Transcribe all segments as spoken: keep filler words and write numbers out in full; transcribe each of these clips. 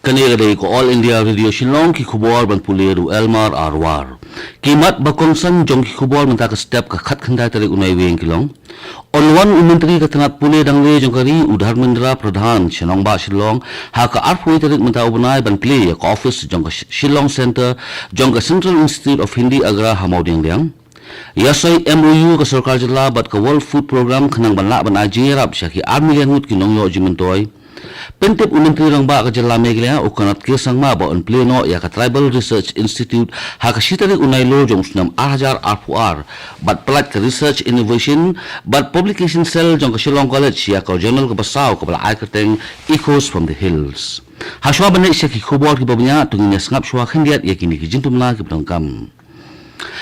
Kane ka dei ka All India Radio Shillong, ki khubor ban pule da u Elmar Arwar. Ki mat ba kongsan jong ki khubor mynta ka step ka khatkhyndai tarik u Naiwieng ki long: Yn wan u Myntri ka tnat pule dang le jong ka ri u Dharmendra Pradhan sha nongbah Shillong ha ka arphew tarik mynta u bnai ban plie ïa ka office jong ka Sh-, Shillong Centre jong ka Central Institute of Hindi Agra ha Mawdiangdiang. Ïasoi M O U ka sorkar jylla bad ka World Food Programme khnang ban lah ban ai jingïarap sha ki ar million ngut ki nongïoh jingmyntoi. Pyntip u Myntri Rangbah ka jylla Meghalaya u Conrad K Sangma ba yn plie noh ïa ka Tribal Research Institute ha ka shi tarik u Nailur jong u snem ar hajar arphew ar bad pyllait ka Research, Innovation bad Publication Cell jong ka Shillong College ïa ka journal kaba saw kaba la ai kyrteng Echoes from the Hills. Hashwa ban leit sha ki khubor kiba bniah, to ngin ïa sngap shuwa khyndiat ïa kine ki jingpynbna kiba donkam.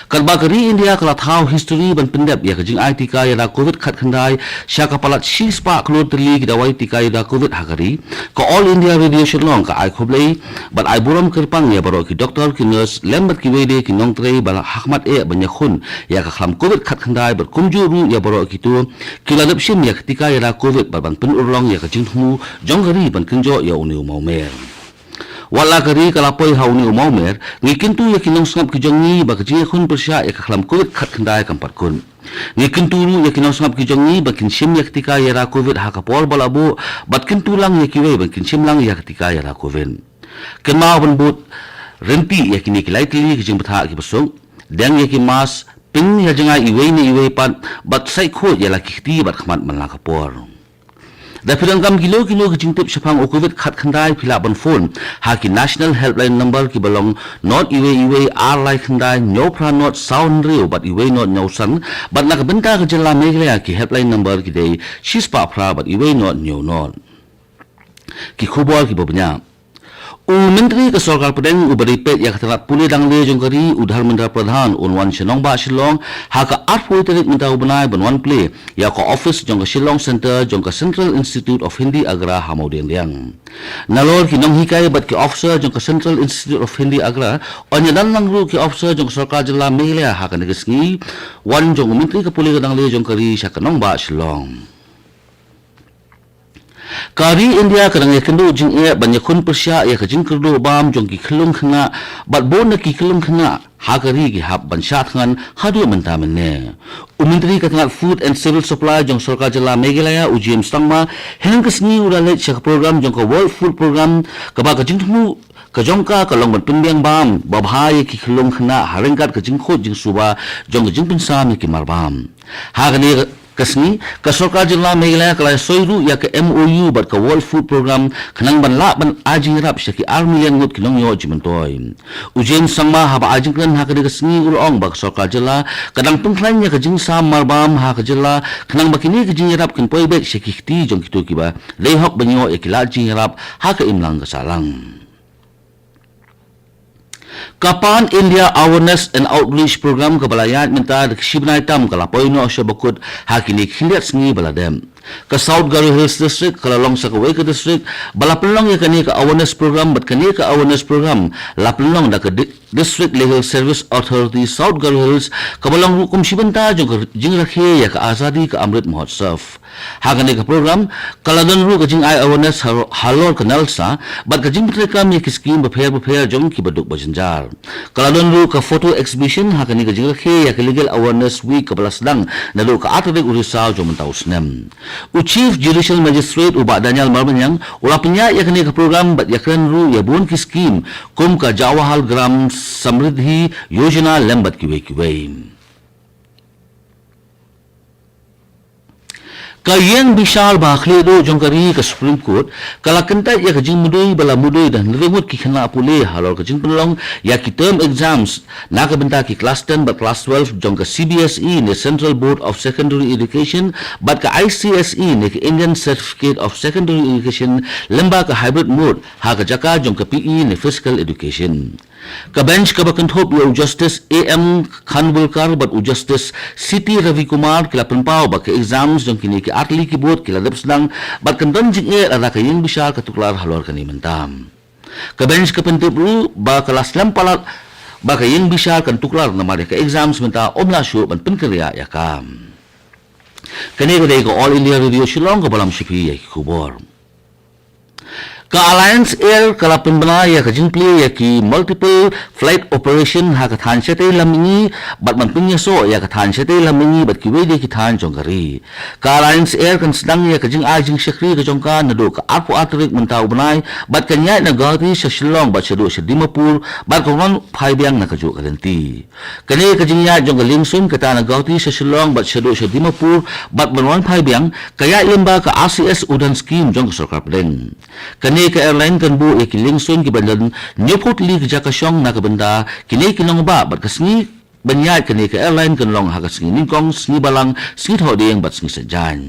Katba ka ri India ka la thaw history ban pyndep ïa ka jingai tika ïada Covid khatkhyndai sha ka palat shispah klur tylli ki dawai tika ïada Covid ha ka ri, ka All India Radio Shillong ka ai khublei bad ai burom kyrpang ïa baroh ki doktor, ki nurse lem bad kiwei de ki nongtrei ba la hakhmat eh ban ïakhun ïa ka khlam Covid khatkhyndai bad kumjuh ruh ïa baroh kito ki la dep shim ïa ka tika ïada Covid bad ban pynurlong ïa ka jingthmu jong ka ri ban kynjoh ïa une u mawmer. Wat la ka ri ka la poi ha une u mawmer, ngi kyntu ïa ki nongsngap ki jong ngi ba ka jingïakhun pyrshah ïa ka khlam Covid khatkhyndai kam pat kut. Ngi kyntu ruh ïa ki nongsngap ki jong ngi ba kin shim ïa ka tika ïada Covid ha ka por ba la buh, bad kyntu lang ïa kiwei ba kin shim lang ïa ka tika ïada Covid. Kynmaw ban bud ryntih ïa kine ki lai tylli ki jingbthah kiba suk, deng ïa ki mask, pynïajngai iwei na iwei pat, bad sait khuid ïa la ki kti bad khmat man la ka por. Da phi donkam kino kino ki jingtip shaphang u Covid khatkhyndai, phi lah ban phone ha ki National Helpline Number kiba long not iwei iwei ar lai khyndai hynñiew phra not saw hynriew bad iwei not hynñiew san, bad na ka bynta ka jylla Meghalaya ki helpline number ki dei shispah phra bad iwei not hynñiew not. Ki khubor kiba bniah. U Myntri ka Sorkar Pdeng uba dei peit ïa ka tnat pule dang le jong ka ri u Dharmendra Pradhan un wan sha nongbah Shillong ha ka arphew tarik mynta u bnai ban wan plie ïa ka office jong ka Shillong Centre jong ka Central Institute of Hindi Agra ha Mawdiangdiang. Nalor ki nonghikai bad ki officer jong ka Central Institute of Hindi Agra, yn ïadon lang ruh ki officer jong ka sorkar jylla Meghalaya ha kane ka sngi wan jong u Myntri ka pule ka dang le jong ka ri sha ka nongbah Shillong. Ka ri India ka dang ïakynduh jingeh ban ïakhun pyrshah ïa ka jingkyrduh bam jong ki khyllung khynnah bad bun na ki khyllung khynnah ha ka ri ki hap ban shah thngan haduh mynta mynne. U Myntri ka tnat Food and Civil Supply jong sorkar jylla Meghalaya u James Sangma hynne ka sngi u la leit sha ka program jong ka World Food Programme kaba ka jingthmu ka jong ka ka long ban pynbiang bam babha ïa ki khyllung khynnah ha ryngkat ka jingkhuid jingsuba jong ka jingpynsam ïa ki marbam. Ha kane ka sngi, ka sorkar jylla Meghalaya ka la soi ruh ïa ka M O U bad ka World Food Programme khnang ban lah ban ai jingïarap sha ki ar million ngut ki nongïoh jingmyntoi. U James Sangma haba ai jingkren ha kane ka sngi u la ong ba ka sorkar jylla ka dang pynkhlaiñ ïa ka jingsam marbam ha ka jylla khnang ba kine ki jingïarap kin poi beit sha ki kti jong kito kiba dei hok ban ïoh ïa ki lad jingïarap ha ka imlang ka sahlang. Ka Pan India Awareness and Outreach Program kaba la ïaid mynta da ka shi bnai tam ka la poi noh sha ba kut ha kine khyndiat sngi ba la dep. Ka South Garo Hills District ka la long sa kawei ka district ba la pynlong ïa kane ka awareness program, bad kane ka awareness program la pynlong da ka di-, District Legal Service Authority South Garo Hills kaba long ruh kum shi bynta jong ka jingrakhe ïa ka Azadi ka Amrit Mahotsav. Ha kane ka program ka la don ruh ka jingai awareness ha-, halor ka NALSA bad ka jingpyntreikam ïa ki skim bapher bapher jong ki baduk bajynjar. Ka la don ruh ka photo exhibition ha kane ka jingrakhe ïa ka Legal Awareness Week kaba la sdang naduh ka ar tarik u Risaw jong mynta u snem. U Chief Judicial Magistrate u Bah Daniel Marbaniang u la pynïaid ïa kane ka program bad ïakren ruh ïa bun ki skim kum ka Jawahar Gram Samriddhi Yojana lem bad kiwei kiwei. Ka ïing bishar ba khlieh duh jong ka ri ka Supreme Court ka la kyntait ïa ka jingmudui ba la mudui da hynriew ngut ki khynnah pule halor ka jingpynlong ïa ki term exams na ka bynta ki class ten bad class twelve jong ka C B S E ne Central Board of Secondary Education bad ka I C S E ne ka Indian Certificate of Secondary Education lyngba ka hybrid mode ha ka jaka jong ka P E ne physical education. Ka bench kaba kynthup ïa u Justice A M Khanwilkar bad u Justice C T Ravikumar ki la pynpaw ba ka exams jong kine ki artylli ki board ki la dep sdang bad kan don jingeh lada ka ïing bishar ka tuklar halor kane mynta. Ka bench ka pyntip ruh ba ka la slem palat ba ka ïing bishar kan tuklar namar ïa ka exams mynta ym lah shuh ban pynkynriah ïa ka. Kane ka dei ka All India Radio Shillong kaba lam sha phi ïa ki khubor. Ka Alliance Air ka la pynbna ïa ka jingplie ïa ki multiple flight operation ha ka thaiñ shatei lam mihngi bad ban pynïasoh ïa ka thaiñ shatei lam mihngi bad kiwei de ki thaiñ jong ka ri. Ka Alliance Air kan sdang ïa ka jingai jingshakri ka jong ka naduh ka arphew ar tarik mynta u bnai bad kan ïaid na Guwahati sha Shillong bad shaduh sha Dimapur bad kan wan phai biang na kajuh ka lynti. Kane ka jingïaid jong ka liengsuiñ kata na Guwahati sha Shillong bad shaduh sha Dimapur bad ban wan phai biang ka ïaid lyngba ka R C S Udan Scheme jong ka sorkar pdeng. Kane ka airline kan buh ïa ki liengsuiñ kiba don hynñiewphew tylli ki jaka shong na ka bynta kine ki nongbah bad ka sngi ban ïaid kane ka airline kan long ha ka sngi nyngkong, sngi balang, sngi thohdieng bad sngi saitjaiñ.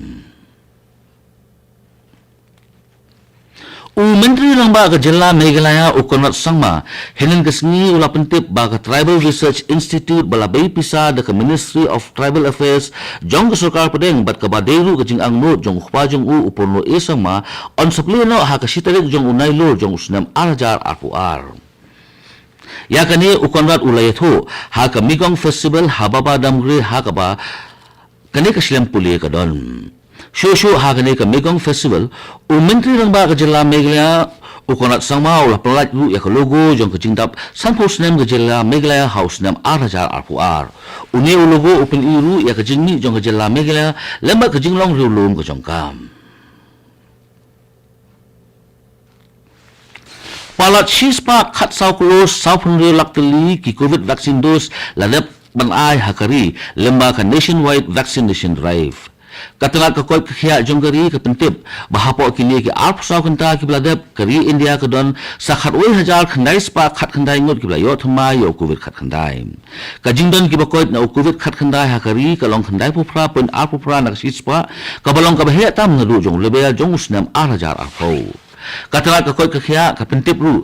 U Myntri Rangbah ka jylla Meghalaya u Conrad Sangma hynnin ka sngi u la pyntip ba ka Tribal Research Institute ba la bei pisa da ka Ministry of Tribal Affairs jong ka sorkar pdeng bad kaba dei ruh ka jingangnud jong u kpa jong u u Purno A Sangma yn sa plie noh ha ka shi tarik jong u Nailur jong u snem ar hajar arphew ar. Ïa kane u Conrad u la ïathuh ha ka Megong Festival ha Baba Damgre ha kaba kane ka shlem pule ka don. Shuh shuh ha kane ka Megong Festival, u Myntri Rangbah ka jylla Meghalaya u Conrad Sangma u la pyllait ruh ïa ka logo jong ka jingdap sanphew snem ka jylla Meghalaya ha u snem ar hajar arphew ar. Une u logo u pyni ruh ïa ka jingmih jong ka jylla Meghalaya lem bad ka jinglong riewlum ka jong ka. Palat shispah khatsaw klur sawphew hynriew lak tylli ki Covid vaccine dose la dep ban ai ha ka ri lyngba ka Nationwide Vaccination Drive. Ka tnat ka koit ka khiah jong ka ri ka pyntip ba hapoh kine ki arphew saw kynta kiba la dep, ka ri India ka don sa khatwei hajar khyndai spah khatkhyndai ngut kiba la ïoh thymmai ïa u Covid khatkhyndai. Ka jingdon kiba koit na u Covid khatkhyndai ha ka ri ka long khyndaiphew phra point arphew phra na ka shispah, kaba long kaba heh tam naduh jong u level jong u snem ar hajar arphew. Ka tnat ka koit ka khiah ka pyntip ruh